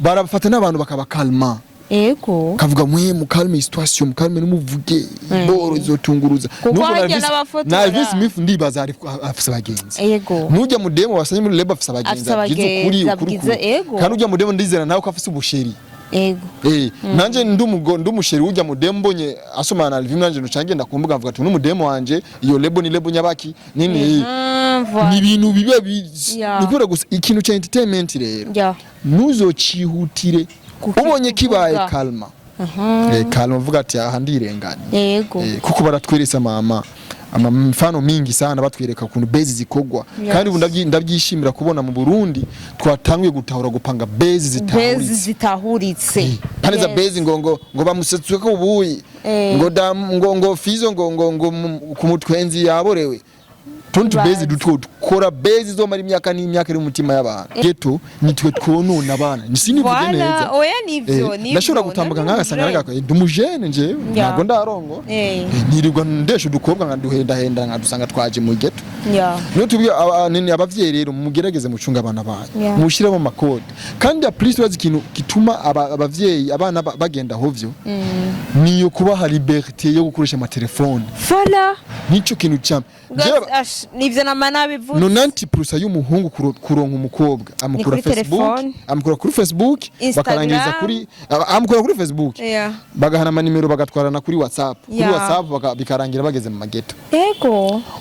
Barafata n'abantu bakabakalma. Kavuga mwe mukalme situation, mukalme, numuvuge boro izotunguruza. Kuko Nubwo harya n'abafotora. Na Alvin Smith ndibaza afise abagenzi. Nujya mudemo wasanye muri label afise abagenzi. Afise Abwiza ukuri, abagenzi, ukuri, abwiza, ukuri. Kandi ujya mudemo ndizera nawe ko afise ubusheri. Nanje ndumugo ndumusheri ujya mudemo mbonye asomana na Alvin, nanje nca ngenda kumbuga mvuga ati n'umudemo wanje, iyo label ni label nyabaki nini. Ni ibintu biba ni kubera gusa ikintu cya entertainment rero ntuzocihutire. Ubonye kibaye kalma, kalma, uvuga ati aha ndirenganye. Kuko baratweresa mama ama mfano mingi sana, batwereka ukuntu base zikogwa. Kandi ubu ndabyishimira kubona mu Burundi twatanguye gutahura gupanga base bezi zitahuritse. Zitahuritse. Pane za base ngo bamusetswe ko ubuyi ngo dam, ngo Fizo ngo ku mutwenzi yaborewe tundi Bazi. Base duto dukora base izomara imyaka n'imyaka iri mu mutima y'abantu. Ghetto nitwe twonona abana, sinivuge neza. Oya, nivyo, nivyo. Ndashobora gutambuka nk'agasanga nagako ndi umujene njewe, ntabwo ndarongo. Nirirwa ndesha udukobwa nkaduhendahenda nkadusanga twaje mu ghetto. Niyo tubwiye nini abavyeyi rero, mugerageze mucunga abana banyu, mushiremo amakode. Kandi at least urazi ikintu gituma abavyeyi abana bagenda hovyo niyo kubaha liberté yo gukoresha amatelefone. Nico kintu ca Nivyo nama nabivuze. 90% y'umuhungu kuronka umukobwa amukura Kuri Facebook. telefone. Amukura kuri Facebook. Instagram. Bakarangiriza kuri amukura kuri Facebook, bagahana amanimero, bagatwarana kuri WhatsApp, kuri WhatsApp bikarangira bageze mu mageto.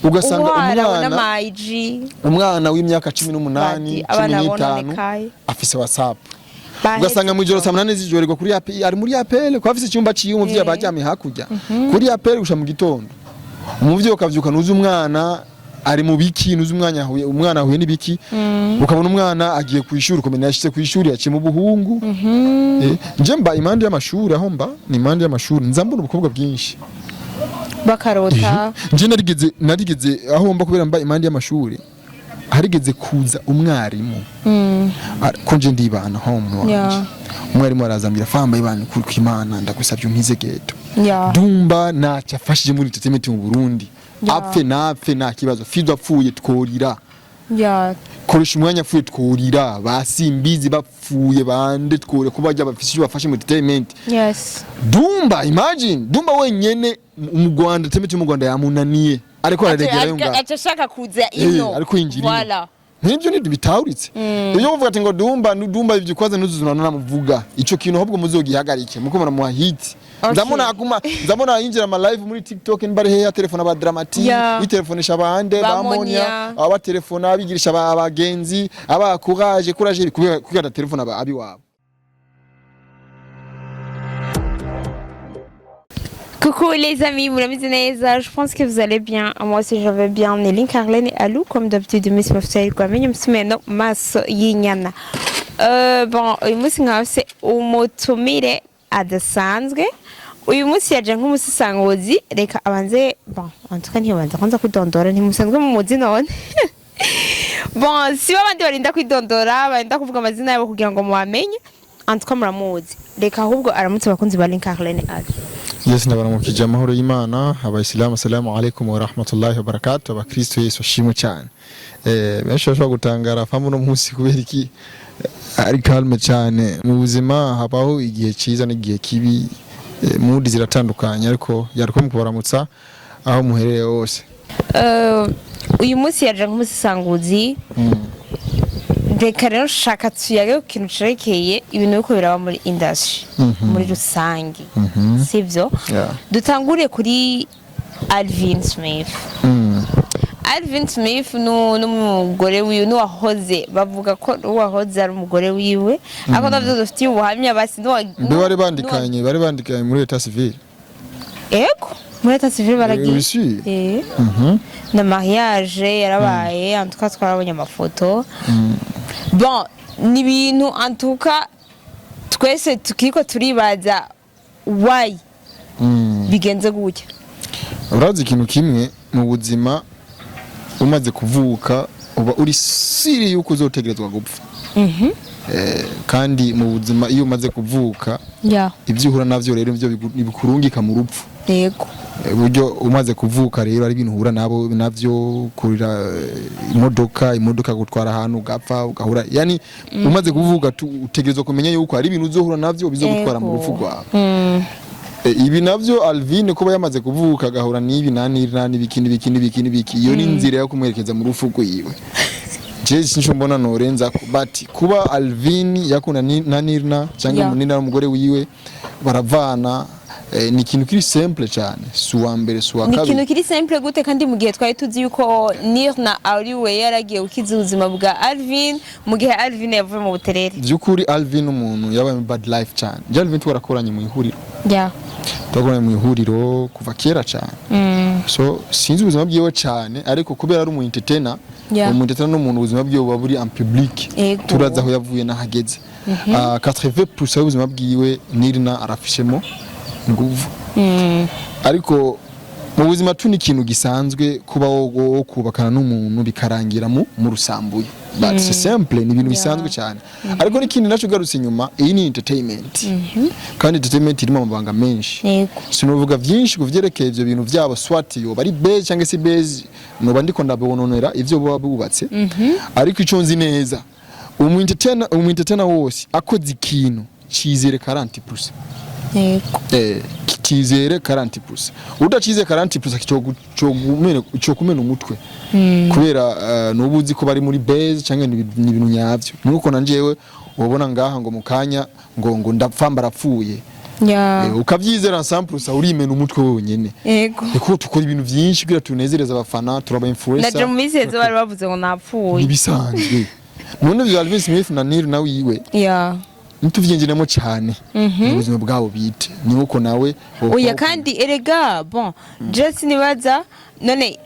Ugasanga Ubu harabona ama IG. Umwana w'imyaka 18, Bati, abana 15 bononekaye. afise WhatsApp. Ugasanga mu ijoro saa 8 z'ijoro ariko kuri AP, ari muri appel ko afise icyumba ciwe, umuvyeyi abaryamye hakurya kuri appel gusha mu gitondo. Umuvyeyi ukavyuka nuzi umwana ari mu biki, nuzi umwana ahuye, umwana ahuye n'ibiki. Ukabona umwana agiye ku ishuri, ukamenya yashitse ku ishuri yaciye mu buhungu. Nje mba impande y'amashuri, aho mba ni impande y'amashuri, nza mbona ubukobwa bwinshi. Bakarota. Nje narigeze aho mba, kubera mba impande y'amashuri, harigeze kuza umwarimu. Ko nje ndibana home wanje, umwarimu arazambira famba ibana kuri kwimana, ndagusabye umpize ghetto. Dumba ntacyo afashije muri entertainment mu Burundi. Apfe napfe nta kibazo. Fizo apfuye tworira, koresha umwanya apfuye tworira, basimbizi bapfuye bande twore kuba bajya bafise icyo bafashe mu entertainment. Dumba, imagine Dumba wenyene mu Rwanda, entertainment yo mu Rwanda yamunaniye, ariko araregera ngaho. Aca ashaka kuza ino. Ariko yinjira ino. Nk'ibyo ni bitawuritse. Iyo muvuga ati ngo Dumba Dumba ibyo kwaza nuzuzuna namuvuga ico kintu, ahubwo muzogihagarike muko muramuha hit. Ndamuna aguma, ndamuna yinjira ama live muri TikTok niba hehe, telefone aba Dramati, yitelefonesha abande Bamonia. Bamonia aba telefona abigirisha abagenzi aba courage courage kubera telefone aba abiwabo. Coucou les amis, murameze neza? Je pense que vous allez bien. Moi aussi je vais bien. Nelly Carlene Alou, comme d'habitude, Miss Mafsai Kwamenye Msumeno maso y'inyana. Bon, uyu munsi nkaba mfise umutumire adasanzwe. Uyu munsi yaje nk'umusisanguzi, reka abanze, bon, en tout cas ntiyobanza kwanza kwidondora, ntimusanzwe mumuzi none. Bon, si babandi barinda kwidondora, barinda kuvuga amazina yabo kugira ngo mubamenye. En tout cas muramuzi. Reka ahubwo aramutse abakunzi ba Link Carlene Alou. Yes, ndabaramukije amahoro y'Imana. Abayisilamu, assalamu alaikum wa rahmatullahi wa barakatuh. Abakristo, Yesu ashimwe cyane. Benshi bashobora gutangara famu no munsi kubera iki ari calme cyane. Mu buzima habaho igihe cyiza n'igihe kibi, mood ziratandukanye, ariko yariko mu kubaramutsa aho muherereye hose. Uyu munsi yaje nk'umusisanguzi. Reka rero shaka tuyage ku kintu cerekeye ibintu biriko biraba muri industry muri rusange, sivyo? Yeah. Dutangure kuri Alvin Smith. Alvin Smith n'umugore wiwe, n'uwahoze, bavuga ko n'uwahoze ari umugore wiwe, ariko navyo dufitiye ubuhamya basi Mbe bari bandikanye muri état civil? Ego, muri état civil baragiye. Oui, si. Na mariage yarabaye, en tout cas twarabonye amafoto. Bon, ni ibintu en tout cas twese tukiriko turibaza why bigenze gutya. Urazi ikintu kimwe mu buzima, umaze kuvuka uba uri sûr yuko uzotegerezwa gupfa. Kandi mu buzima iyo umaze kuvuka, ibyo uhura navyo rero nivyo bikurungika mu rupfu. Buryo umaze kuvuka rero ari ibintu uhura nabo navyo, kurira imodoka gutwara ahantu ugapfa ugahura, yani umaze kuvuka utegerezwa kumenya yuko hari ibintu uzohura navyo bizogutwara mu rupfu rwawe. Ibi navyo Alvin kuba yamaze kuvuka agahura n'ibi na n'ibi n'ibiki n'ibiki n'ibiki n'ibiki, iyo ni inzira yo kumwerekeza mu rupfu rwiwe. Je sinco mbona norenza ko, but kuba Alvin yakunda na Nirna cyangwa Nirna n'umugore wiwe baravana, ni ikintu kiri simple cyane, si uwa mbere, si uwa Ni kabiri. ikintu kiri simple gute kandi mu gihe twari tuzi yuko Nirna ari we yaragiye gukiza ubuzima bwa Alvin mu gihe Alvin yavuye mu buterere? By'ukuri Alvin umuntu yabaye mu bad life cyane. Je Alvin twarakoranye mu ihuriro, twakoranye mu ihuriro kuva kera cyane, so sinzi ubuzima bwiwe cyane, ariko kubera ari umu entertainer, umu entertainer n'umuntu ubuzima bwiwe buba buri en public. Turazi aho yavuye n'ahageze. 80% y'ubuzima bwiwe Nirna arafishemo nguvu. Ariko mu buzima tu ni ikintu gisanzwe kuba wo kubakana n'umuntu bikarangira mu rusambuye, but c'est simple, ni ibintu bisanzwe cyane. Ariko n'ikindi naco ugarutse inyuma, iyi ni entertainment, kandi entertainment irimo amabanga menshi. Sinovuga byinshi ku vyerekeye ivyo bintu vyabo, soit yoba ari base cyangwa se base noba ndiko ndabononera ivyo baba bubatse. Ariko ico nzi neza, umu entertainer wose akoze ikintu, cizere 40%. Cizere 40%. Udacize 40% cyo kumena umutwe, kubera nubu uzi ko bari muri base cyangwa ni ibintu nyavyo. Nuko na njyewe ubona ngaha ngo mukanya ngo ndapfa mbarapfuye. Ukavyizera 100%, urimena umutwe wenyene. Kuko tukora ibintu vyinshi kugira tunezereze abafana, turaba influencer. Naje mu minsi heze bari bavuze ngo napfuye. Nibisanzwe. None vya Alvin Smith na Nil nawe yiwe, ntituvyinjiremo cyane mu buzima bwabo bite, ni uko nawe Oya, kandi erega bon, just nibaza none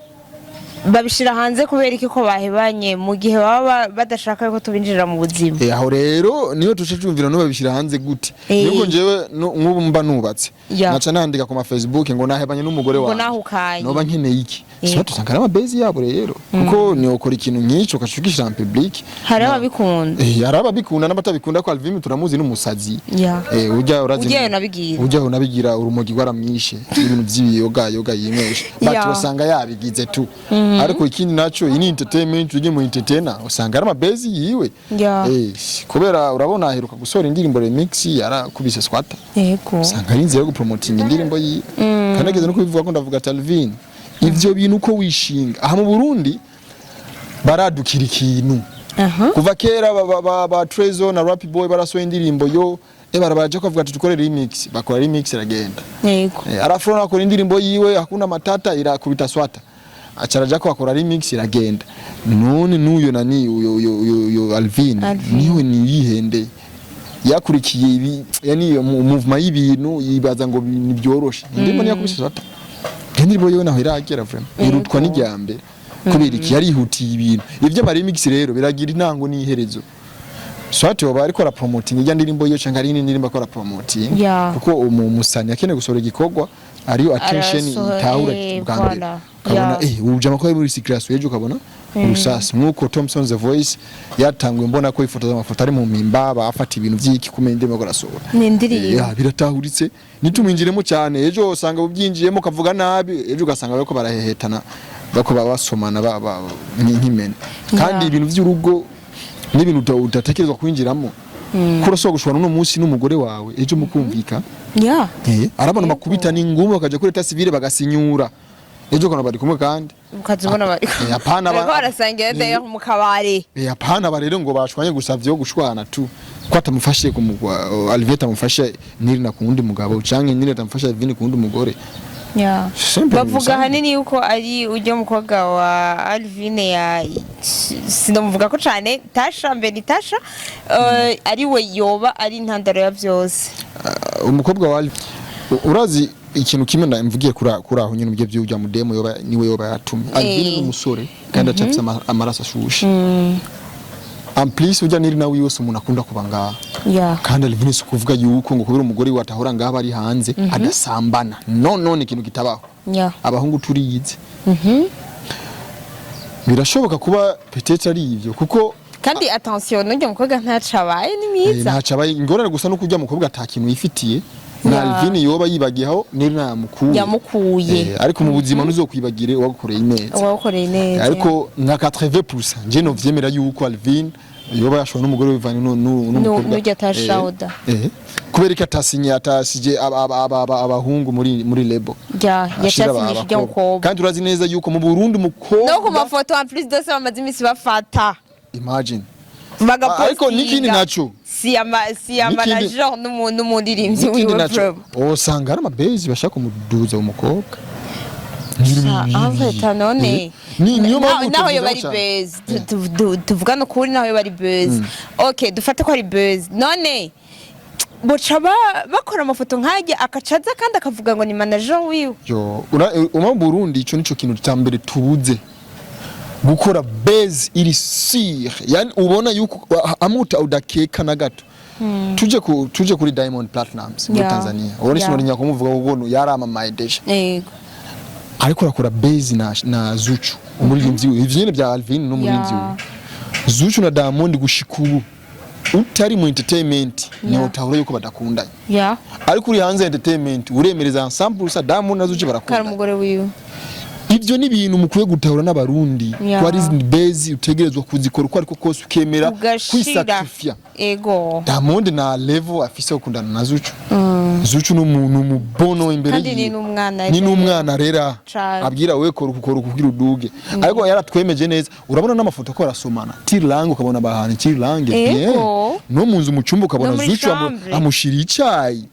babishira hanze kubera iki ko bahebanye mu gihe baba badashaka yuko tubinjirira mu buzima? Aho rero niyo tuce twumvira no babishira hanze gute? Nubwo njyewe nk'ubu mba nubatse, naca nandika ku ma Facebook ngo nahebanye n'umugore Ngo wanjye, nahukanye. noba nkeneye iki? Siba tusanga ari amabezi yabo rero, kuko ni ukora ikintu nk'ico ukashukishira en public. Hari ababikunda. Hari ababikunda n'abatabikunda, ko Alvin turamuzi n'umusazi. Ujya urazi. Ujyayo nabigira. Ujyaho nabigira, urumogi rwaramwishe, ibintu by'ibiyoga yoga yinywesha, but usanga yabigize tu. Ariko ikindi naco, iyi ni entertainment, ujye mu entertainer usanga ari amabezi yiwe. Kubera urabona aheruka gusohora indirimbo remix yarakubise swata. Usanga ari inzira yo gupromotinga indirimbo yiwe. Kandi ageze no kubivuga ko ndavuga ati Alvin, ivyo bintu uko wishinga aha mu Burundi baradukira ikintu. Kuva kera ba Trezor na Rap Boy barasohoye indirimbo yo barabaje ko avuga ati dukore remix, bakora remix iragenda. Arafro akora indirimbo yiwe Hakuna Matata irakubita swata, acaraja ko akora remix iragenda. None n'uyo nani, uyo Alvin, Alvin. niwe niyihende yakurikiye ibi, yani iyo movement y'ibintu yibaza ngo ni byoroshe. Indirimbo niyo yakubise swata, indirimbo yiwe naho iragera vraiment irutwa n'ijyambere. Kubera iki? Yarihutiye ibintu ivyo ama remix rero biragira intango n'iherezo. Swati yoba ariko ara promoting ijya ndirimbo yiyo canke ari indirimbo akora promoting, kuko umusani akeneye gusohora igikorwa ariyo attention itahura bwa mbere. Ukabona ujama ko ari muri circulation, ejo ukabona urusasi nkuko Thompson The Voice yatanguye, mbona ko ifoto z'amafoto ari mu mpimba bafata ibintu vy'iki kumenya indirimbo arasohora. Ni indirimbo. Ya, biratahuritse, nitumwinjiremo cyane. Ejo usanga ubyinjiyemo ukavuga nabi, ejo ugasanga bariko barahehetana, bako basomana nk'imene. Kandi ibintu by'urugo n'ibintu udatekerezwa kwinjiramo, kuko urashobora gushobora uno munsi n'umugore wawe, ejo mukumvika. Ari abantu bakubita n'ingumi bakaja kuri état civil bagasinyura, ejo ukabona bari kumwe kandi. Ukaza ubona bari Hapana. Bariko barasangira d'ailleurs mu kabari. Hapana, ba rero ngo bashwanye gusa vyo gushwana tu, ko atamufashe ku mugwa Alvin atamufashe Nirina ku wundi mugabo, canke Nirina atamufashe Alvin ku wundi mugore. Simple, Bavuga bisanzwe. ahanini yuko ari ujya mukobwa wa Alvin ya sinamuvuga ko cane Tasha, mbe ni Tasha, ari we yoba ari intandaro ya vyose. Umukobwa wa Alvin, urazi ikintu kimwe ndamvugiye kuri aho nyine, ubyo by'ujya mudemo yoba niwe yoba yatumye Alvin ni umusore kandi acafise amaraso ashushe. En plus ujya Nirina wiwe si umuntu akunda kuba ngaha. Kandi Alvin si ukuvuga yuko ngo kubera umugore we atahora ngaha bari hanze adasambana, no no, ni ikintu kitabaho. Abahungu turiyize, birashoboka kuba peut-être ari ivyo kuko Kandi attention, n'ujya mukobwa ntaco abaye, ni mwiza. Ntaco abaye, ingorane gusa no kurya mukobwa ata kintu yifitiye. Na Ya. Alvin yoba yibagiyeho neri namukuye. Yamukuye. Ariko mu buzima ntuzokwibagire uwagukoreye neza. Wakoreye neza. Ariko nka 80% nje novyemera yuko Alvin yoba yashobora n'umugore wivanye n'umukobwa. N'urya atashawuda. Kubera ko atasinye, atasije abahungu muri label. Ya. Ashira Yacasinyishije ijya abakobwa. mukobwa. Kandi urazi neza yuko mu Burundi umukobwa No ku mafoto en plus dose bamaze imisi bafata. Imagine. Bagapostinga. Ariko n'ikindi naco. Si ama si ama manager n'umuririmbyi N'ikindi wiwe. naco, Pro usanga ari amabezi bashaka kumuduza umukobwa. En fait none Niyo mpamvu naho yoba ari tubivugaho cyane. buzz, tuvugane ukuri, naho yoba ari buzz, okay, dufate ko ari buzz, none boca bakora amafoto nk'ajya akacaza kandi akavuga ngo ni manager wiwe? Yo, uma mu Burundi ico nico kintu cya mbere tubuze, gukora buzz iri sûre, yani ubona yuko amuta udakeka na gato. Tuje kuri Diamond Platnumz muri Tanzania, ubona sinorinya kumuvuga kuko yaramamaye déjà. Ariko arakora buzz na Zuchu, umuririmbyi wiwe, ivyo nyene bya Alvin n'umuririmbyi wiwe Zuchu na Diamond. Gushika ubu utari mu entertainment ni utahura yuko badakundanye, ariko uri hanze ya entertainment uremereza ensemble usa Diamond na Zuchu kari barakundanye. Umugore wiwe. Ibyo ni ibintu mukwiye gutahura n'Abarundi, Ya. ko ari izi buzz utegerezwa kuzikora uko ariko kose, ukemera ugashira kwisacrifier. Diamond na level afise yo gukundana na Zuchu. Zuchu ni umuntu mubono imbere Kandi ni yiwe. n'umwana. Ni n'umwana rera. Cane. Abwira we kora uku, kora uku kugira uduge, ariko yaratwemeje neza. Urabona n'amafoto ko arasomana tirange, ukabona bahana tirange bien. No mu nzu, mu cyumba, ukabona No muri Zuchu chambre. amushira icayi.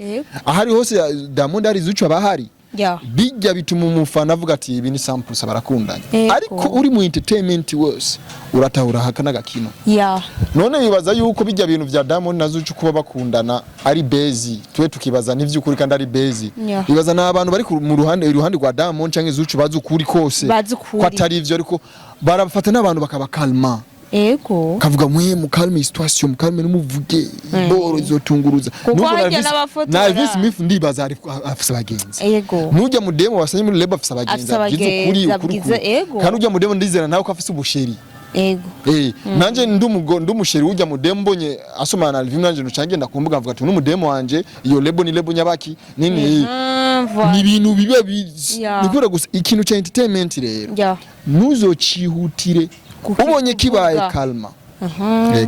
Ahari hose Diamond hari, Zuchu abahari. Bijya bituma umufana avuga ati ibi ni samples, barakundanye. Ariko uri mu entertainment wose uratahura haka n'agakino. None bibaza yuko bijya bintu vya Diamond na Zuchu kuba bakundana ari buzz, twe tukibaza n'ivy'ukuri kandi ari buzz. Bibaza n'abantu bari mu ruhande, iruhande rwa Diamond canke Zuchu bazi ukuri kose Bazi ukuri. ko atari ivyo, ariko barafata n'abantu bakabakalma, kavuga mwe mukalme situation, mukalme, numuvuge boro izotunguruza. Kuko Nubwo harya n'abafotora. Na Alvis Smith ndibaza afise abagenzi. Nujya mudemo wasanye muri label afise abagenzi. Afise Abwiza ukuri, abagenzi, ukuri, abwiza, ukuri. Kandi ujya mudemo ndizera nawe ko afise ubusheri. Nanje ndumugo ndumusheri ujya mudemo, mbonye asomana na Alvin, nanje nuca ngenda kumbuga mvuga ati n'umudemo wanje, iyo label ni label nyabaki nini. Voilà. Ni ibintu biba ni kubera gusa ikintu cya entertainment rero ntuzocihutire ubonye kibaye kalma.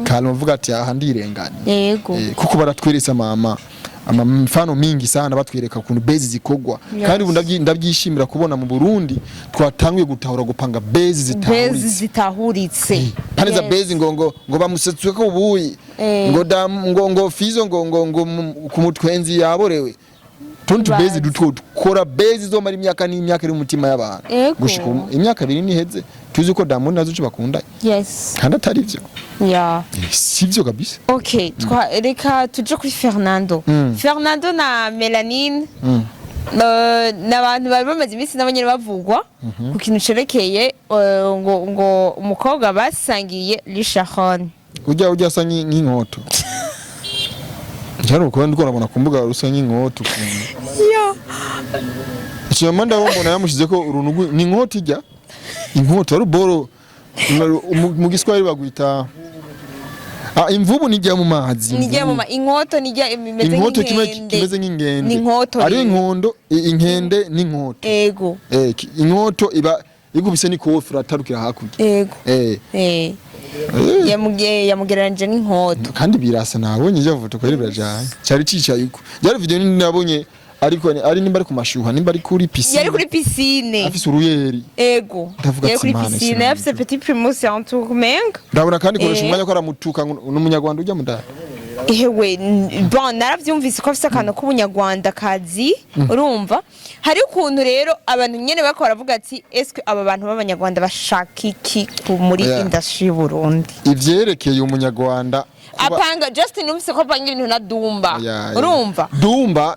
Kalma, uvuga ati aha ndirenganye. Kuko baratweretse ama mfano mingi sana, batwereka ukuntu buzz zikogwa. Kandi ubu ndabyishimira kubona mu Burundi twatanguye gutahura gupanga buzz Buzz zitahuritse. Zitahuritse. Paneza buzz ngo bamusetswe ko ubuyi, ngo dam, ngo Fizo ngo ku mutwenzi yaborewe, tundi Bazi. Buzz duto dukora buzz zomara imyaka n'imyaka iri mu mutima y'abantu. Gushika ubu imyaka 2 niheze tuzi ko Diamond na Zuchu bakundanye kandi atari vyo. Si vyo kabisa. Okay, reka tuje kuri Fernando. Fernando na Melanine. Ni abantu bari bamaze iminsi nabo nyene bavugwa ku kintu cerekeye ngo umukobwa basangiye Lisharon. Ujya asa nk'inkoto. Njyana uko ndiko nabona ku mbuga rusa nk'inkoto ukuntu. Ikinyoma ndabona yamushize ko urunugu ni inkoto, ijya inkoto ari boro mu Giswahili bagwita imvubu nijya mu mazi. Nijya mu inkoto nijya imeze Inkoto kimwe nk'inkende. Kimeze nk'inkende. Ni inkoto Ari rero. inkondo, inkende n'inkoto. Inkoto iba igubise n'ikofi uratarukira hakurya. Yamugereranije n'inkoto. Kandi birasa, nabonye ijya foto kweri birajanye, cyari cicaye uko byari video nini nabonye, ariko ari nimba ari ku mashuha, nimba ari kuri piscine. Yari kuri piscine. Afise uruyeri. Ndavuga Yari ati, kuri Imana piscine ishimwe. Yafise petit primus en tout menga. Ndabona kandi koresha umwanya ko aramutuka ngo n'umunyarwanda ujya mudara. Ehewe, bon, naravyumvise ko afise akantu k'ubunyarwanda kazi. Urumva hari ukuntu rero abantu nyene bariko baravuga ati eske aba bantu b'abanyarwanda bashaka iki muri industry y'u Burundi? Ivyerekeye umunyarwanda Apanga Justin, numvise ko apanga ibintu na Dumba. Ya. Urumva.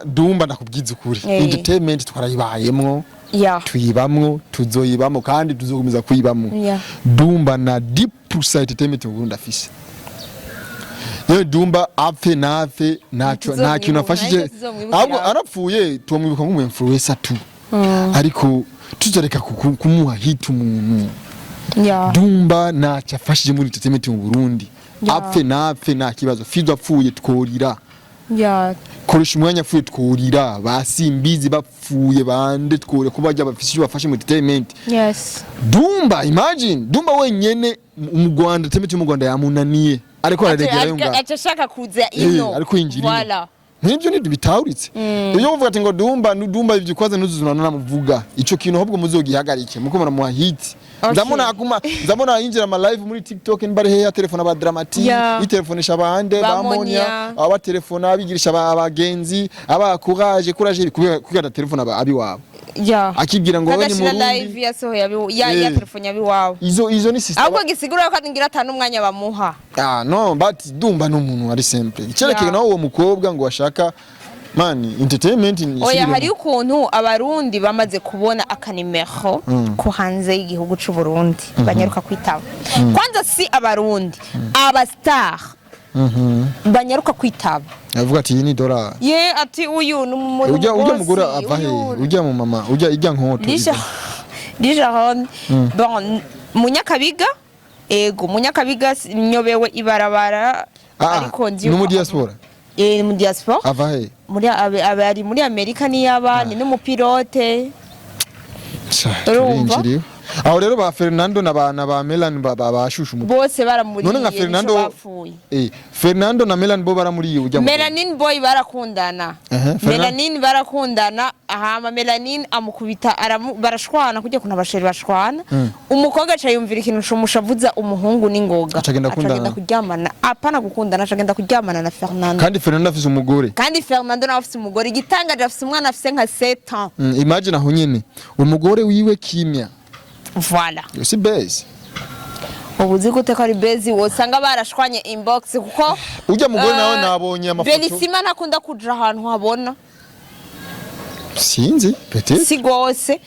Dumba, ndakubwiza ukuri, entertainment twarayibayemwo, tuyibamwo, tuzoyibamwo kandi tuzokomeza kuyibamwo. Dumba na deep entertainment mu Burundi afise. Yewe, Dumba apfe napfe ntaco, nta kintu afashije. Tuzomwibuka, Ahubwo arapfuye tumwibuka nk'umu influencer tu, ariko tuzoreka kumuha hit umuntu. Dumba ntacyo afashije muri entertainment mu Burundi. Apfe napfe nta kibazo. Fizo apfuye tworira. Ya. Koresha umwanya apfuye twurira, basimbizi bapfuye, bande twurira kuba bajya bafise icyo bafashe mu entertainment. Dumba, imagine Dumba wenyene mu Rwanda, entertainment yo mu Rwanda yamunaniye, ariko araregerayo ngaho. Aca ashaka kuza ino. Ariko yinjira ino. Voilà. Nk'ibyo ntibitawuritse. Iyo uvuga ati ngo Dumba Dumba, ibyo kwaza ntuzuzuna namuvuga ico kintu, ahubwo muzogihagarike muko muramuha hit. Ndamubona aguma, ndamubona yinjira ama live muri TikTok, niba ari hehe, telefone aba Dramati, yitelefonesha abande ba ba Monia, Monia. aba telefona abigirisha abagenzi, aba courage courage, kubera telefone aba abiwabo, akibwira ngo we ni kadashira Murundi. Live yasohoye abi ya telefone yabiwawe. Izo ni system. Ahubwo gisigura ko ngira atanu umwanya bamuha. Ah no, but Dumba ni umuntu ari simple icyerekeye. Nawe uwo mukobwa ngo ashaka man entertainment ni Oya, isubiremo. hari ukuntu abarundi bamaze kubona akanimero ko hanze y'igihugu c'u Burundi banyaruka kwitaba. Kwanza si abarundi, aba star banyaruka kwitaba. Avuga ati iyi ni dollar. Ye, ati uyu ni umuntu. Ujya mugore ava he? Ujya mu mama ujya ijya nkoto. Lijaron, bon, Munyakabiga, ego Munyakabiga, nyobewe ibarabara. Ariko nzi ni mu diaspora. Eh, mu diaspora. Ava he? Muri abe ari muri Amerika, niyaba ni n'umupilote. Urumva? Turinjiriwe aho rero, ba Fernando na ba Melan bashusha umutwe. Bose baramuriye. None nka Nico Fernando bapfuye. Fernando na Melan bo baramuriye ujya mu Melanin Boy barakundana. Melanin barakundana, hama Melanin amukubita barashwana kujya kuna basheri bashwana. Umukobwa aca yumvira ikintu cumushavuza umuhungu n'ingoga. Aca agenda Aca agenda gukundana. kuryamana, apana gukundana, aca agenda kuryamana na Fernando. Kandi Fernando afise umugore. Kandi Fernando nawe afise umugore, igitangaje afise umwana, afise nka 7 ans. Imagine aho nyene umugore wiwe kimya. Voilà. Yo si base. Ubu uzi gute ko ari bezi? Wosanga barashwanye inbox kuko Ujya mugore nawe nabonye amafoto. Belisima ntakunda kuja ahantu habona. Sinzi, peut-être. Si gose,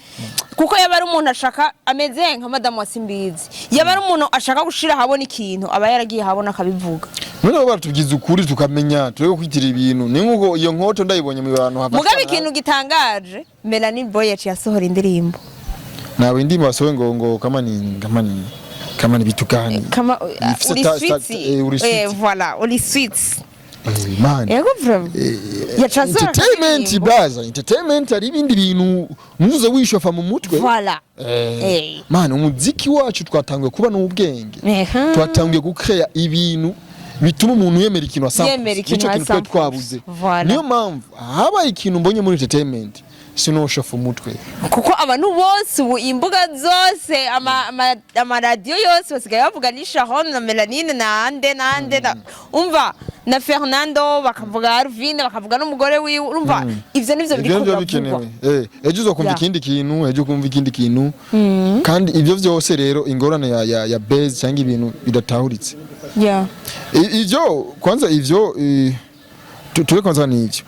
kuko yaba ari umuntu ashaka, ameze nka madamu wa Simbizi, yaba ari umuntu ashaka gushira ahabona ikintu, aba yaragiye ahabona akabivuga. None bo baratubwiza ukuri tukamenya, turebe kwitira ibintu ni nkuko iyo nkoto ndayibonye mu bantu hava. Mugabe ikintu gitangaje, Melanie Boy yaciye asohora indirimbo. Nawe ndimo basowe ngo kama ni vitu gani? Kama Ifise uri sweet. Uri sweet. Voilà, uri sweet. Man. Yego, vraiment yaciye asohora Entertainment. akaririmbo. Braza, entertainment ari ibindi bintu ntuze wishofa mu mutwe. Voilà. Man, umuziki wacu twatanguye kuba n'ubwenge. Twatanguye gucrea ibintu bituma umuntu yemera ikintu asample. Yemera ikintu Nico kintu twe asample. twabuze. Voilà. Niyo mpamvu habaye ikintu mbonye muri entertainment, sinoshofa umutwe. Kuko abantu bose ubu, imbuga zose, amaradiyo yose basigaye bavuga ni Sharon na Melanine na ande na ande na umva na Fernando, bakavuga Arvin, bakavuga n'umugore wiwe. Urumva ivyo nivyo Ibyo biriko nivyo biravugwa. bikenewe. Ejo uzokumva ikindi kintu, ejo ukumva ikindi kintu, kandi ibyo byose rero ingorane ya base cyangwa ibintu bidatahuritse. Ivyo kwanza, ivyo tube kwanza n'ivyo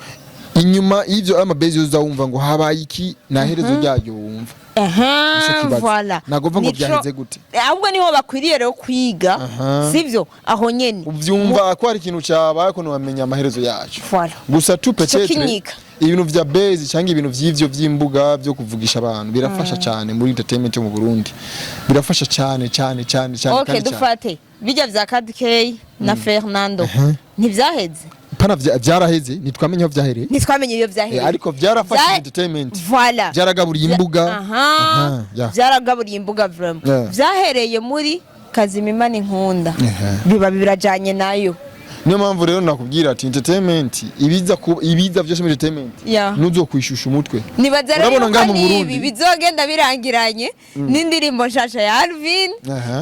inyuma y'ivyo ama base yose uzawumva ngo habaye iki, nta herezo ryayo wumva. Nico kibazo. Voilà. Nagomba ngo byaheze gute? Ahubwo niho bakwiriye rero kwiga. Sivyo, aho nyene Uvyumva ko hari ikintu cyabaye ko ntiwamenya amaherezo yacu. Voilà. Gusa tu peut-être kinyika. Ibintu vya base cyangwa ibintu vy'ivyo vy'imbuga byo kuvugisha abantu birafasha cyane muri entertainment yo mu Burundi, birafasha cyane cyane cyane cyane. Okay. Kandi cyane. Dufate bijya vya Kadkey na Fernando, ntivyaheze. Pana vyaraheze, ntitwamenye aho vyahereye. Ntitwamenye iyo vyahereye. Ariko vyarafashije entertainment. Voilà. Byaragaburiye imbuga. Aha. Aha, yeah. Byaragaburiye imbuga vraiment. Vyahereye muri Kazimimana Inkunda, biba birajanye nayo. Niyo mpamvu rero nakubwira ati entertainment ibiza ibiza vyose muri entertainment nuzokwishusha umutwe. Nibaza rero Urabona yuko ngaha mu n'ibi Burundi? bizogenda birangiranye n'indirimbo nshasha ya Alvin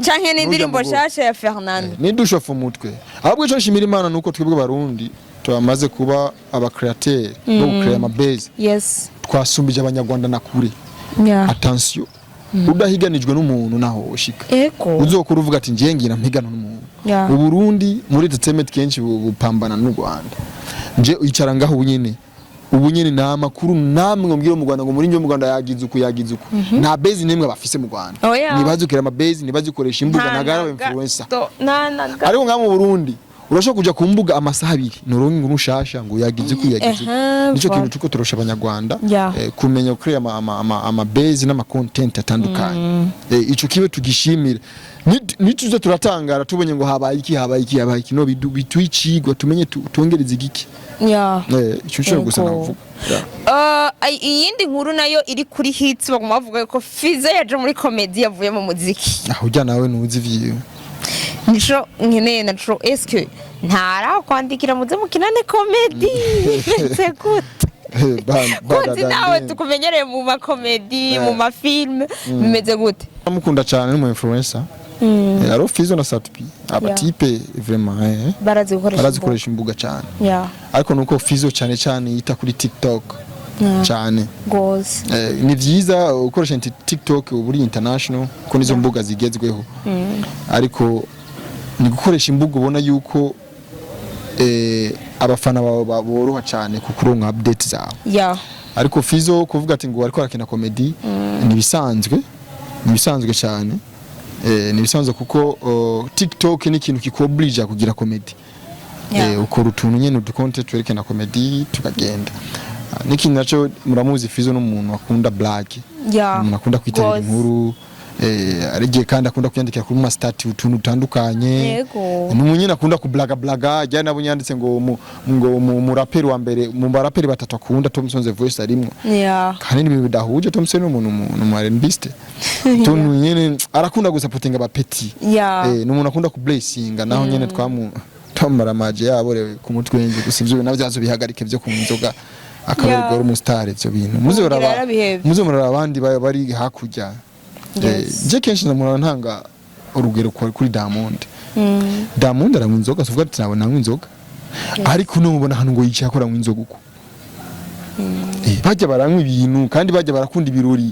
canke n'indirimbo N'urya mugore. nshasha ya Fernando. Nidushofa umutwe. Ahubwo ico nshimira Imana nuko twebwe Barundi twamaze kuba aba créateur no gucrea ama base. Twasumbije abanyarwanda na kure. Attention, udahiganijwe n'umuntu naho ushika. Uzokura uvuga ati ngiye ngira mpigana n'umuntu. Uburundi muri entertainment kenshi bupambana n'u Rwanda. Nje icara ngaho ubunyene nta makuru namwe mbwira mu Rwanda ngo muri mu Rwanda yagize uku, yagize uku. Nta base nimwe bafise mu Rwanda. Oya. Ntibazukira ama base, ntibazikoresha imbuga, Nta nagara na influencer. gato, nta na gato. Ariko ngaha mu Burundi Urashobora kuja ku mbuga amasaha 2, nuronka inkuru nshasha ngo yagize ku yagize uku. Nico kintu tuko turusha Abanyarwanda, kumenya gukora ama base n'ama content atandukanye. Ico kibe tugishimire. Nituze turatangara tubonye ngo habaye iki, habaye iki, habaye iki, no bitwicigwa tumenye twongereze igiki. Ico cyo gusa navuga. Yeah. Iyindi nkuru nayo iri kuri hits, baguma bavuga ko Fizo yaje muri comedy yavuye mu muziki. Aho ujya nawe ntuzi ivyiwe. Nico nkeneye naco, eske ntara kwandikira muze mukinane comedy? Bimeze gute? Konzi nawe tukumenyereye mu ma comedy, mu ma film, bimeze gute? Amukunda cyane, ni umu influencer. Aro Fizo na Sat-B, aba type vraiment, barazi gukoresha. Barazi gukoresha imbuga cyane. Ariko nuko Fizo cyane cyane yita kuri TikTok cyane. Gose. Ni vyiza ukoresha TikTok, uba uri international, ko nizo mbuga zigezweho, ariko ni gukoresha imbuga ubona yuko abafana bawe boroha cyane kukuronka update zawe. Ariko Fizo kuvuga ati ngo ariko arakina comedy, ni ibisanzwe cyane, ni ibisanzwe kuko TikTok ni ikintu kikoblija kugira comedy. Ukora utuntu nyene, udu content twerekana comedy, tukagenda. Ah, n'ikindi naco, muramuzi Fizo n'umuntu akunda blague, umuntu akunda kwitabira inkuru, ari igihe kandi akunda kwiyandikira kuri ma status utuntu dutandukanye. Ni umuntu nyene akunda kublaga blaga. Jya nabo yanditse ngo mu raperi wa mbere mu baraperi batatu akunda, Thompson The Voice arimwo. Kandi ni ibintu bidahuje. Thompson ni umuntu ni umu R&Biste, tuntu nyene arakunda gusapotinga aba petit. Ni umuntu akunda kublessinga, naho nyene twamu twamaramaje yaborewe ku mutwe wenje gusa. Ivyo bintu navyo bihagarike byo ku nzoga akaberwa uri umustar. Ivyo bintu muze Ubu uraba yarabihevye. muze muraba abandi bari hakurya. Je kenshi ndamuraba ntanga urugero kuri Diamond. Diamond aranywa inzoga, suvuga ati ntabwo nanywa inzoga, ariko numubona ahantu ngo yicaye akora inzoga uko. Bajya baranywa ibintu kandi bajya barakunda ibirori,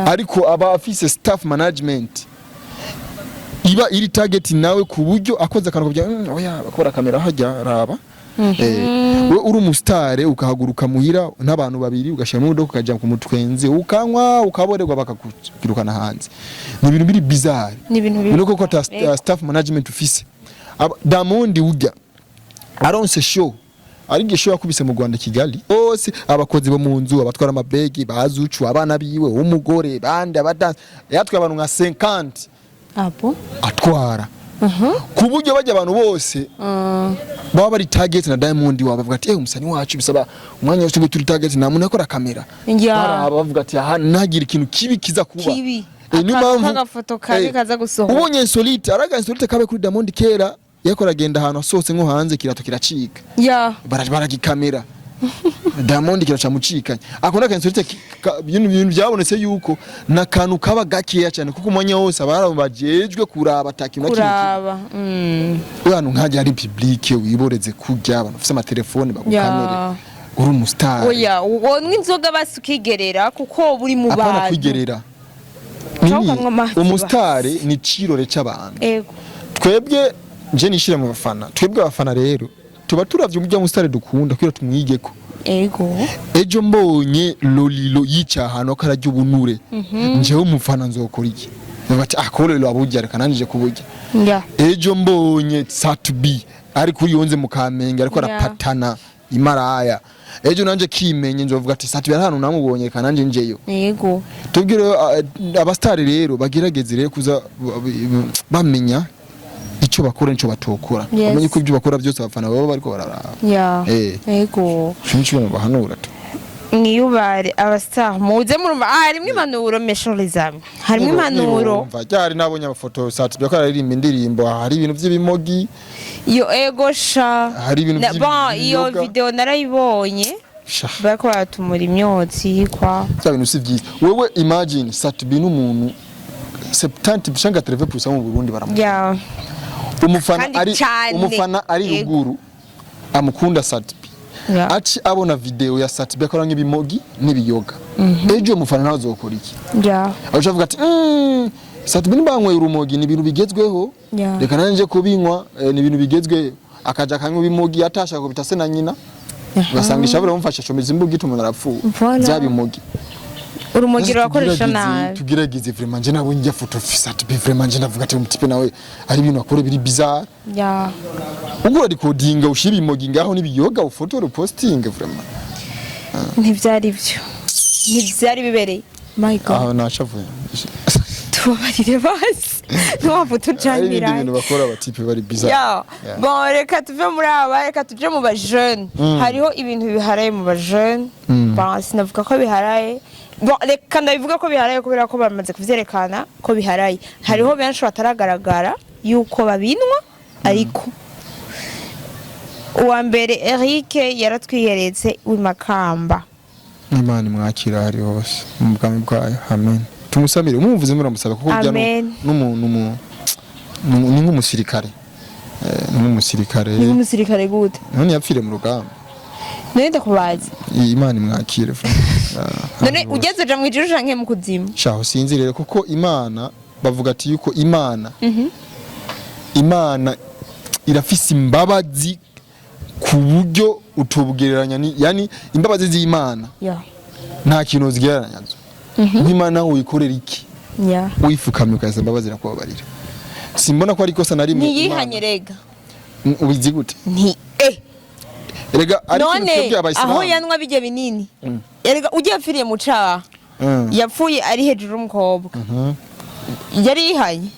ariko aba afise staff management iba iri target nawe, ku buryo akoze akantu kugira oya, bakora kamera hajya raba. We uri umusitare ukahaguruka muhira n'abantu babiri, ugashyira mu modoka, ukajya ku mutwenzi, ukanywa, ukaborerwa, bakakwirukana hanze, ni ibintu biri bizarre. Ni ibintu biri Nuko ko ata staff management ufise. Diamond ujya aronse show, ariko show yakubise mu Rwanda, Kigali bose, abakozi bo mu nzu, abatwara amabegi bazucu, abana biwe, umugore, bandi abadansi, yatwaye abantu nka 50. Abo. Atwara ku buryo bajya abantu bose baba bari target na Diamond wabo, bavuga ati eh, umusani wacu bisaba umwanya wose tube turi target, nta muntu akora kamera. Baraba bavuga ati aha ntagire ikintu kibi kiza kuba. Kibi. Niyo Akantu mpamvu k'agafoto kabi kaza gusohoka. Ubonye insolite, araga insolite kabe kuri Diamond kera, yakora agenda ahantu asohotse nko hanze, kirato kiracika. Baragikamera Diamond kiracamucikanye. Ako naka insolite ibintu byabonetse yuko nakantu kaba gakeya cyane, kuko umwanya wose abari bajejwe kuraba atakintu na kimwe. Kuraba. Hano nkajya ari public, wiboreze kurya, abantu bafise amatelefone bagukamere, uri umustar. Oya, wonywa inzoga basi ukigerera, kuko buri mu Apana bantu. kwigerera. Cyangwa Nini, ukanywa amazi. umusitari ni cirore c'abantu. Twebwe nje nishire mu bafana, twebwe abafana rero tuba turavye umurya musitari dukunda kugira tumwigeko. Ejo mbonye Lolilo yica ahantu akararya ubunure, njewe umufana nzokora iki? Ndavuga ati ah, ko Lolilo aburya, reka nanjye kuburya. Ejo mbonye Sat-B ari kuri yonze mu Kamenge ariko arapatana imaraya, ejo nanje kimenye nzovuga ati Sat-B ari ahantu namubonye, reka nanje njeyo. Tubwire abastari rero bagerageze rero kuza bamenya icyo bakora n'icyo batokora, bamenye ko ibyo bakora byose abafana baba bariko bararaba. Ico nico bahanura tu. Mwiyubare abastar, muze murumva, harimwo impanuro, mes chers amis, harimwo impanuro. Nirumva ryari nabonye amafoto Sat-B ko aririmba indirimbo, hari ibintu by'ibimogi. Iyo ego sha. Hari ibintu Bon, iyo by'ibiyoga. video narayibonye. Sha. Bariko baratumura imyotsi kwa. Bya bintu si byiza. Wewe imagine Sat-B n'umuntu 70 cyangwa 80% mu Burundi baramukunda. Umufana Kandi ari cane. umufana ari ruguru amukunda Sat-B. Aci abona video ya Sat-B akora nk'ibimogi n'ibiyoga, ejo umufana nawe azokora iki? Aca avuga ati Sat-B nibanyweye urumogi, ni ibintu bigezweho, reka nanje kubinywa, ni ibintu bigezweho. Akaja akanywa ibimogi, atashaka kubita se na nyina, ugasanga ishabura bamufasha, acomeza imbuga, ituma arapfuye. Voilà. Bya bimogi. Urumogi rurakoresha nabi. Tugerageze vraiment. Nje nabonye ijya foto Sat B, vraiment nje ndavuga ati umu type nawe ari ibintu akora biri bizarre. Ubwo urarecordinga, ushira imogi ngaho n'ibiyoga, ufotore, upostinga, vraiment. Ntivyari byo, ntivyari bibereye, my God. Aho nashavuye. Tubabarire basi, ntiwapfa Hari ibindi utujanira. bintu bakora aba type bari bizarre. Ya. Bon, reka tuve muri aba, reka tuje mu bajene. Hariho ibintu biharaye mu bajene. Bon, sinavuga ko biharaye. Bon, reka ndabivuga ko biharaye kubera ko bamaze kuvyerekana ko biharaye. Hariho benshi bataragaragara yuko babinwa, ariko uwa mbere Eric yaratwiyeretse w'imakamba. Imana imwakira hari hose mu bwami bwayo, amen. Tumusamire, umuvuze muramusaba kuko burya Amen. ni nk'umusirikare. Ni nk'umusirikare. Ni nk'umusirikare gute? None yapfiriye mu rugamba. None ndakubaza. Imana imwakire vraiment. Ah, None hose. ugeze uja mw'ijuru canke mu kuzimu? Shaho sinzirere, kuko Imana bavuga ati yuko Imana irafise imbabazi ku buryo utobugereranya ni, yani imbabazi z'Imana nta kintu zigereranya nazo. Nk'Imana wikorera iki, wifukamye ukayasaba imbabazi, irakubabarira. Simbona ko ari ikosa na rimwe. Ntiyihanye rega. Ubizi gute? Nti eh Erega ari ikintu None twebwe aho abayisilamu yanwa bijya binini, erega ujya yapfiriye mu caha, yapfuye ari hejuru y'umukobwa, yari yihanye.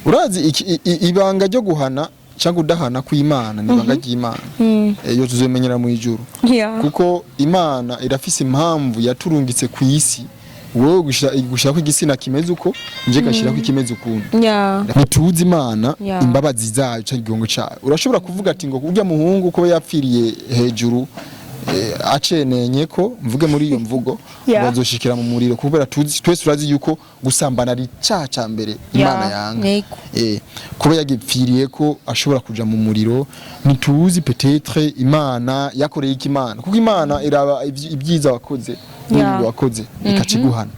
Urazi ibanga ryo guhana cyangwa udahana kw'Imana ni ibanga ry'Imana. Iyo tuzomenyera mu ijuru, kuko Imana irafise impamvu yaturungitse ku isi. Wowe gushira ko igitsina kimeze uko, nje gashira ko ikimeze ukundi. Ntituzi Imana, imbabazi zayo cyangwa igigongo cyayo. Urashobora kuvuga ati ngo urya muhungu ko yapfiriye hejuru, acenenye ko mvuge muri iyo mvugo, bazoshikira mu muriro, kubera tuzi twese, turazi yuko gusambana ari cyaha ca mbere Imana yanga. Kuba yagipfiriye ko ashobora kuja mu muriro, ntituzi peut-être Imana yakoreye iki Imana, kuko Imana iraba ibyiza wakoze n'ibintu wakoze ikakiguhana.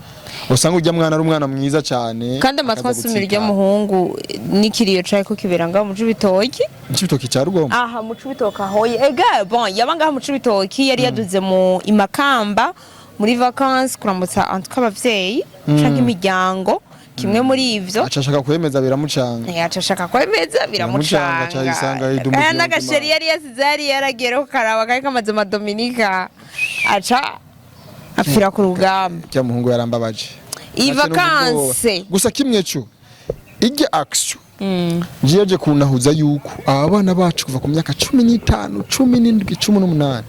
Usanga ujya mwana ari umwana mwiza cyane, Kandi amatwi akaza asumira iryo gutsitara. muhungu n'ikiriyo cari ko kibera ngaho mu Cibitoki. Cibitoki cya Rugombo? Aha mu Cibitoki aho ega. Bon, yaba ngaha mu Cibitoki, yari yaduze mu imakamba muri vacances kuramutsa en tout cas abavyeyi canke imiryango, kimwe muri ivyo. Aca ashaka kwemeza, biramucanga. Yaca ashaka kwemeza, Biramucanga, biramucanga. aca yisanga yidumu Kaya igihugu. n'agasheri yari yasize, yari yaragiye karaba kari kamaze amadominika, aca apfira ku rugamba. Cya muhungu yarambabaje. Iyi Aca no vacances. Gusa kimwe cyo ijya action ngiye kunahuza yuko aba bana bacu kuva ku myaka 15, 17, 18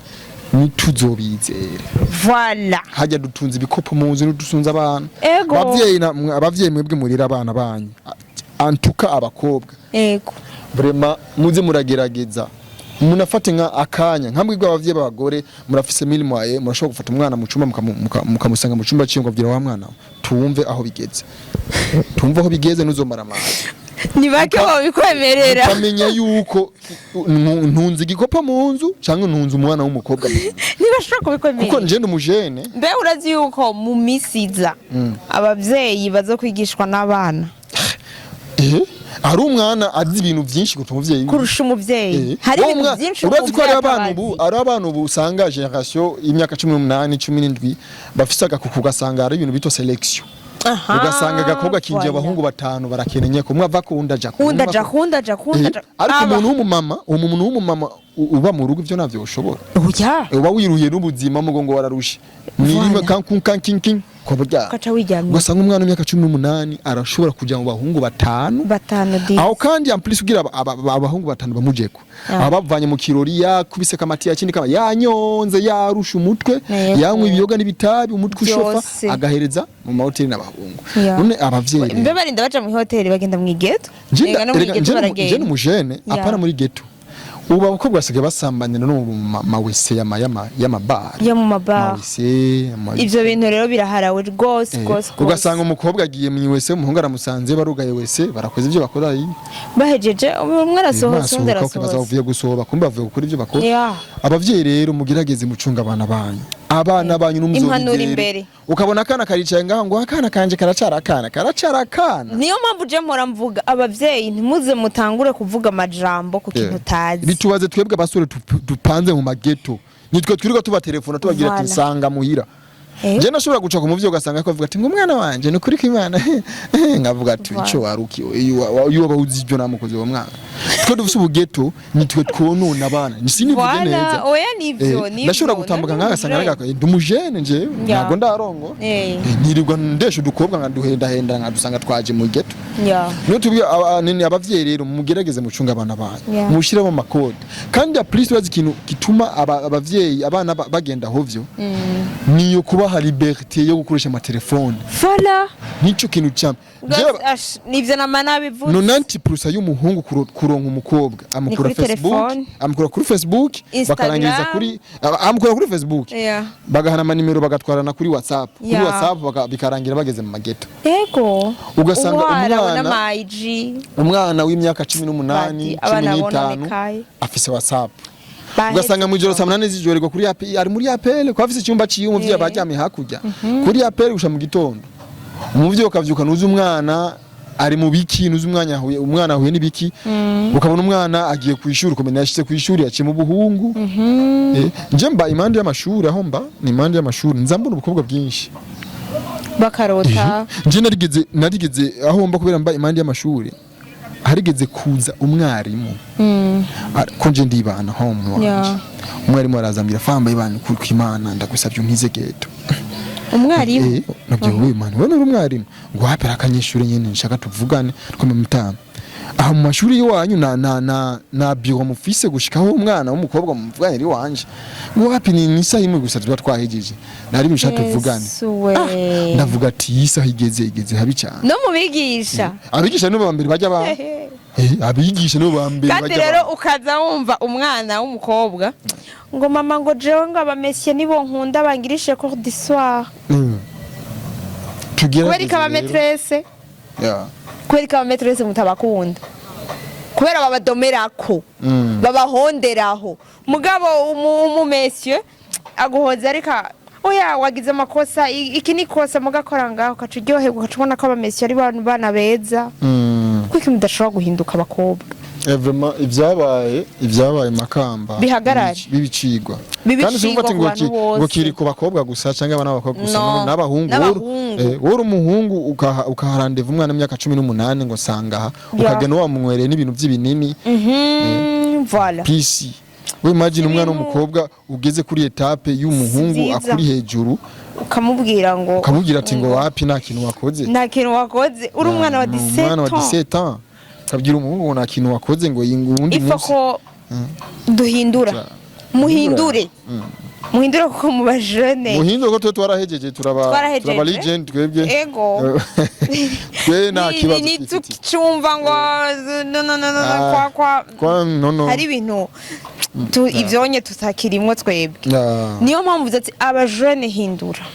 ntituzobizere. Voilà. Hajya dutunze ibikopo mu nzu, ntidutunze abana. Ego. Abavyeyi abavyeyi mwebwe murira abana banyu, antuka abakobwa, vraiment muze muragerageza munafate nka akanya nka mwebwe abavyeyi b'abagore murafise milimoye, murashobora gufata umwana mu cumba, mukamusanga mu cumba ciwe, ngo wa mwana we, tumve aho bigeze, tumve aho bigeze, ntuzomara amazi. Ni bake babikwemerera. Ukamenya yuko ntunze igikopo mu nzu cyangwa ntunze umwana w'umukobwa mu nzu. Ntibashobora Kuko kubikwemerera. nje ndi umujene. Mbe urazi yuko mu misi iza abavyeyi baza kwigishwa n'abana? Hari umwana azi ibintu byinshi kuruta umuvyeyi wiwe. Kurusha umuvyeyi. Hari Wowe ibintu byinshi urazi ko hari umuvyeyi abana ubu, atabazi. hari abana ubu usanga génération y'imyaka 18, 17 bafise agakuku, ugasanga hari ibintu bita sélection. Ugasanga agakobwa kinjiye, abahungu batanu barakenenye ko umwe ava ku wundi aja ku wundi wundi aja ava ku- kuwundi aja kuwundi aja. Ariko Aba. umuntu w'umumama, umuntu w'umumama uba mu rugo, ivyo ntavyo ushobora. Oya. Uba wiruhiye n'ubuzima, mugongo wararushe, mwirime. Voilà. Kankun kankinkin ko burya Ugaca wiryamye. Ugasanga umwana w'imyaka 18 arashobora kuja mu bahungu batanu. Batanu di. Aho kandi en plus ugira abahungu batanu bamujeko, aba bavanye mu kirori, yakubise kamati yakindi kama yanyonze, yarusha umutwe, yanywa ibiyoga n'ibitabi, umutwe ushofa, Byose. agahereza mu mahoteli n'abahungu. Ya. None abavyeyi Mbe barinda baja mu hoteli, bagenda mu igeto. Ega no mu igeto nje baragenda. n'umujene. Ya. Apana muri ghetto, ubu abakobwa basigaye basambanira no mu mawese y'amabara. Yo mu mabara. Mawese Ivyo bintu rero biraharawe rwose, rwose rwose. Ugasanga umukobwa agiye mu wese, umuhungu aramusanze, barugaye wese, barakoze ibyo bakora. Bahejeje, umwe arasohotse, undi Ukibaza arasohotse. bavuye gusohoba, kumbe bavuye gukora ibyo bakora. Abavyeyi rero mugerageze mucunga abana banyu, abana banyu Impanuro n'umuzobizere. imbere. Ukabona akana karicaye ngaho ngo akana kanje karacara akana, karacara akana. Niyo mpamvu je mpora mvuga, abavyeyi ntimuze mutangure kuvuga amajambo ku kintu utazi. Bitubaze twebwe abasore dupanze mu mageto, nitwe twirirwa tuba telefona tubabwira ati Voilà. nsanga muhira. Je nashobora guca ku muvyeyi, ugasanga ko avuga ati ngo umwana wanje ni ukuri kw'Imana, nkavuga ati Voilà. ico waruki iyo waba uzi ibyo namukoze uwo mwana. Twe dufise ubugeto, nitwe twonona abana, sinivuge Voilà, neza. oya, nivyo, nivyo. Ndashobora gutambuka nkagasanga None ndi umujene njewe, ntabwo ndarongo. Nirirwa ndesha udukobwa, nkaduhendahenda, nkadusanga twaje mu ghetto. Niyo tubwiye nini abavyeyi rero, mugerageze mucunga abana banyu, mushiremo ama codes. Kandi en plus urazi ikintu gituma abavyeyi abana bagenda hovyo, niyo kubaha liberté yo gukoresha amatelefone. Voilà. Nico kintu ca Gose, ash, nivyo nama nabivuze. 90% y'umuhungu kuronka umukobwa amukura Ni kuri Facebook. telefone. Amukura kuri Facebook. Instagram. Bakarangiriza kuri amukura kuri Facebook, bagahana amanimero, bagatwarana kuri WhatsApp, kuri WhatsApp bikarangira bageze mu mageto. Ugasanga Uwara, umwana n'ama IG. umwana w'imyaka 18, Bati, abana 15 bononekaye. afise WhatsApp. Bahetse. Ugasanga mu ijoro saa 8 z'ijoro ariko kuri appel, ari muri appel, ko afise icyumba ciwe, umuvyeyi aba aryamye hakurya kuri appel gusha mu gitondo. Umuvyeyi ukavyuka nuzi umwana ari mu biki, nuzi umwana ahuye, umwana ahuye n'ibiki. Ukabona umwana agiye ku ishuri, ukamenya yashitse ku ishuri yaciye mu buhungu. Nje mba impande y'amashuri, aho mba ni impande y'amashuri, nza mbona ubukobwa bwinshi Bakarota. Nje narigeze aho mba, kubera mba impande y'amashuri, harigeze kuza umwarimu. Ko nje ndibana home wanje, umwarimu araza ambwira: "Famba ibana kuri kw'Imana, ndagusabye untize ghetto." Umwarimu? Nabyo wewe man, wewe uri umwarimu, ngo hapera akanyeshure nyene nshaka tuvugane. Twama mutama aha mu mashuri iwanyu na bureau mufise gushikaho umwana w'umukobwa muvugane iri wanje? Ngo hapi, ni isaha imwe gusa tuba twahejeje, nari nshaka tuvugane. Yesu we. Ndavuga ati iyi saha igeze habi cyane. No mu bigisha. Abigisha nibo bambere bajya ba abigisha nibo bambere Kandi bajya rero ukaza wumva umwana w'umukobwa ngo: "Mama," ngo: "jewe ngo abamesiye nibo nkunda bangirishe cours du soir." Tugerageze Kubera ikaba rero. maîtresse. Kubera ikaba maîtresse mutabakunda, kubera babadomerako, babahonderaho. Mugabo umumesiye aguhoza, ariko oya, wagize amakosa, iki ni kosa mugakora ngaho, ukaca uryoherwa, ukaca ubona ko abamesiye ari bana beza. Kuko mudashobora guhinduka abakobwa. Vraiment ibyabaye Makamba Bihagarare. bibicigwa. Bibe Kandi icigwa simvuga ati ku ngo bantu ngo bose. kiri ku bakobwa gusa cyangwa abana b'abakobwa gusa. No, n'abahungu. N'abahungu. Wowe uri umuhungu ukaha rendez-vous umwana w'imyaka 18 ngo sanga aha, ukagenda wamunywereye n'ibintu by'ibinini. Voilà. Pisi we, imagine umwana Ibintu- w'umukobwa ugeze kuri étape y'umuhungu Si vyiza. akuri hejuru, ukamubwira ngo ukamubwira ati ngo wapi, nta kintu wakoze. Nta kintu wakoze, uri umwana wa Ni umwana wa 17 ans. 17 ans, ukabwira umuhungu ngo nta kintu wakoze, ngo uwundi Ifa munsi. ko duhindura, muhindure, muhindure, kuko mu bajene Muhindure ko twe twarahejeje, turaba Twarahejeje. turaba legend twebwe. Ego. Twe nta kibazo twifitiye. Ntitucyumva ngo no, no, no, no, no, Ah. kwa kwa Kwa no, no. Hari ibintu ivyonye tutakirimwo twebwe. Niyo mpamvu uvuze ati abajene hindura,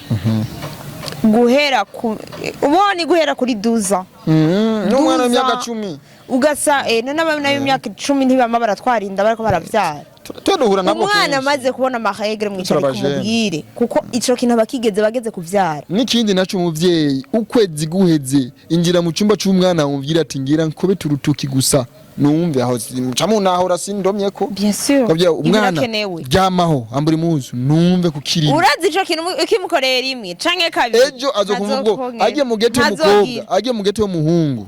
guhera ku ubona guhera kuri 12. N'umwana w'imyaka 12. 10. Ugasa none abana b'imyaka 10 ntibama baratwarinda, bariko baravyara. Twe duhura nabo Umwana kenshi. amaze kubona ama règles, mwicare Turabajene. kumubwire, kuko ico kintu abakigeze bageze kuvyara. N'ikindi naco, umuvyeyi ukwezi guheze injira mu cyumba c'umwana, wumvira ati ngira nkubita urutoki gusa numve aho muca nahora sindomye ko. Bien sûr. Ukabwira umwana Birakenewe. ryamaho, ambura impuzu numve kukiri. Urazi ico kintu ukimukoreye rimwe canke kabiri, Ejo azokumva ubwo ntazokongera. agiye mu ghetto Ntazogira. y'umukobwa, agiye mu ghetto y'umuhungu,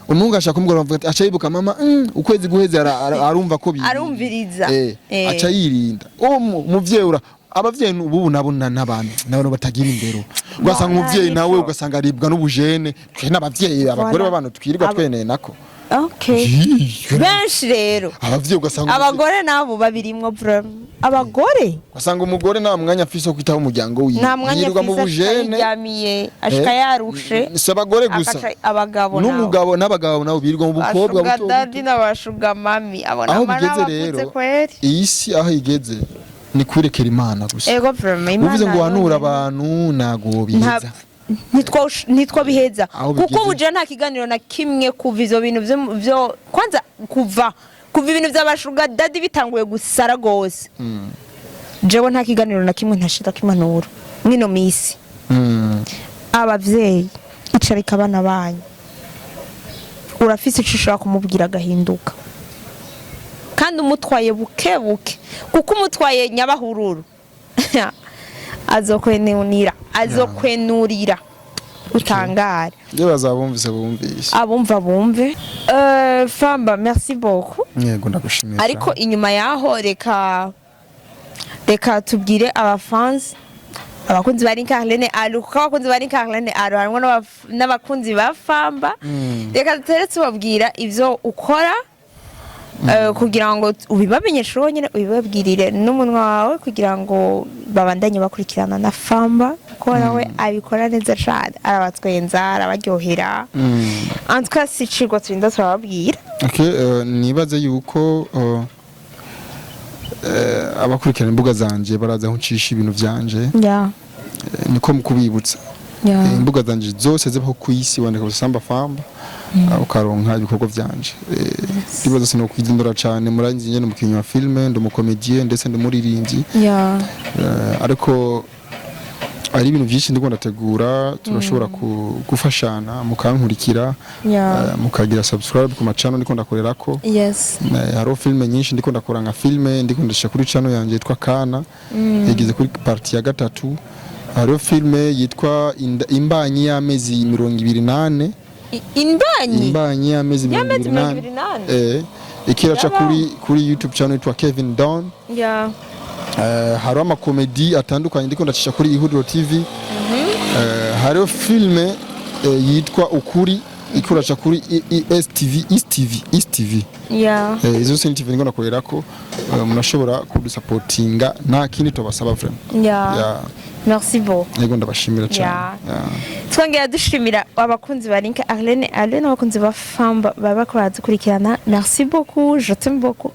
umuhungu ashaka kumubwira, avuga ati aca yibuka mama, ukwezi guheze arumva ko Arumviriza. Aca yirinda uwo muvyeyi. Ura abavyeyi ubu nabo n'abantu n'abantu batagira indero, ugasanga Voilà, umuvyeyi nawe nico. ugasanga aribwa n'ubujene. Twe n'abavyeyi, abagore Voilà. b'abantu twirirwa tweneye nako. Okay. Yii, Benshi rero abavyeyi ugasanga abagore nabo babirimwo vraiment, abagore. Ugasanga umugore nta mwanya afise wo kwitaho umuryango wiwe, Nta mwanya yirirwa mu afise, ashika bujene. yiryamiye, ashika yarushe. Si abagore gusa. Agaca abagabo nabo. N'umugabo n'abagabo nabo birirwa mu bukobwa Ba sugar buto daddy buto. n'aba sugar mummy abo Aho nama bigeze n'abakuze rero, kweri. iyi si aho igeze ni kwirekera Imana gusa. Ego, vraiment, Imana Uvuze ngo uhanure yonyene. abantu, ntago biheza. Ntitwo biheza. Aho Kuko bigeze. ubu je nta kiganiro na kimwe kuva ivyo bintu vyo kwanza kuva ibintu vy'aba sugar daddy bitanguye gusara gose, jewe nta kiganiro na kimwe ntashirako impanuro mwino misi. Abavyeyi, icarika abana banyu, urafise ico ushobora kumubwira agahinduka, kandi umutwaye buke buke, kuko umutwaye nyabahururu. Azokwenurira, azokwenurira utangare. Iyo bazabumvise bumvise. Abumva bumve. Famba, merci beaucoup. Yego, ndagushimiye Ariko cyane. inyuma yaho, reka tubwire abafans, abakunzi ba Carlene Alu, kuko abakunzi ba Carlene Alu harimo n'abakunzi ba Famba. Reka dutere tubabwira ivyo ukora, kugira ngo ubibamenyeshe wonyine, ubibabwirire n'umunwa wawe, kugira ngo babandanye bakurikirana na Famba, kuko nawe abikora neza cane, arabatwenza, arabaryohera. En tout cas, si icigwa turinda turababwira. Okay, nibaze yuko abakurikirana imbuga zanje baraza aho ncisha ibintu vyanje. Niko mu kubibutsa. Imbuga zanje zose zibaho ku isi, wandika Samba Famba, ukaronka ibikorwa vyanje. Ndibaza sino kwizindura cane, muranzi nyene, umukinyi wa filme, ndi umucomédien, ndetse ndi umuririmbyi. Ariko hari ibintu byinshi ndiko ndategura, turashobora gufashana mukankurikira, mukagira subscribe ku macano ndiko ndakorerako. Hariho filme nyinshi ndiko ndakora, nka filme ndiko ndashira kuri channel yanjye yitwa Kana, igeze kuri partie ya gatatu. Hariho filme yitwa Imbanyi y'amezi 24. Imbanyi? Imbanyi y'amezi mirongo Y'amezi ibiri mirongo n'ane. ibiri n'ane? Ikiraca Yaba. kuri YouTube channel yitwa Kevin Don. Hariho amakomedi atandukanye ndiko ndacisha kuri Ihuriro TV. Hariho filme yitwa Ukuri, ikuraca kuri STV, East TV, East TV. Izo zose ni TV ndiko ndakorerako. Murashobora kudusapotinga, nta kindi tubasaba vraiment. Yeah. Merci beaucoup. Yego, ndabashimira cyane. Yeah. Twongera dushimira abakunzi ba Link Arlene Alain n'abakunzi ba Famba baba ko baradukurikirana. Merci beaucoup, je t'aime beaucoup.